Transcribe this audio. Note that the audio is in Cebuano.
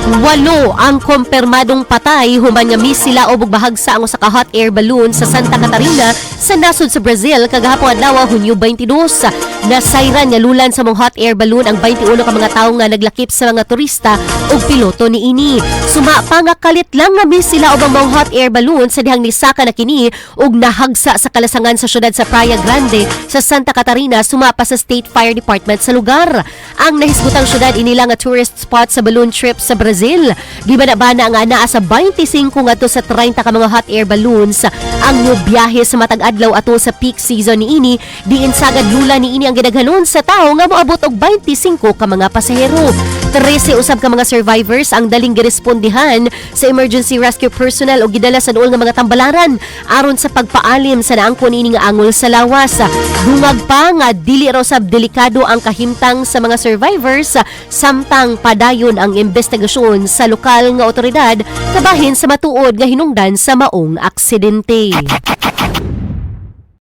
Walo ang kumpirmadong patay human nga misilaob og bahagsa ang usa ka hot air balloon sa Santa Catarina sa nasod sa Brazil kagahapon adlaw, Hunyo 22. Nasayran nga lulan sa mga hot air balloon ang 21 ka mga tawo nga naglakip sa mga turista ug piloto niini. Suma pa nga kalit lang nga misilaob ang mga hot air balloon sa dihang nisaka na kini ug nahagsa sa kalasangan sa syudad sa Praia Grande sa Santa Catarina, sumapa sa State Fire Department sa lugar. Ang nahisgutang syudad inila nga tourist spot sa balloon trip sa Brazil. Gibana-bana nga anaa sa 25 ngadto sa 30 ka mga hot air balloons ang mobiyahe sa matag adlaw ato sa peak season niini, diin sagad lula niini ang gidaghanon sa tawo nga moabot og 25 ka mga pasahero. 13 usab ka mga survivors ang daling girespondihan sa emergency rescue personnel o gidala sa duol nga mga tambalaran aron sa pagpaalim sa naangkon niini nga angol sa lawas. Dungag pa nga dili raw sab delikado ang kahimtang sa mga survivors samtang padayon ang investigasyon sa lokal nga otoridad kabahin sa matuod nga hinungdan sa maong aksidente.